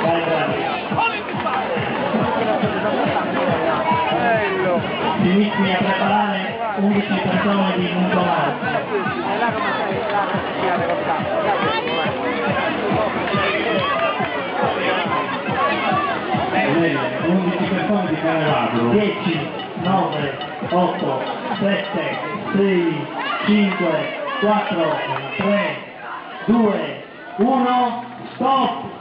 Vai bravi. Si inizi a preparare 11 persone di Montomarchi. Bene, 11 persone di Canevagro. 10, 9, 8, 7, 6, 5, 4, 3, 2, 1, stop!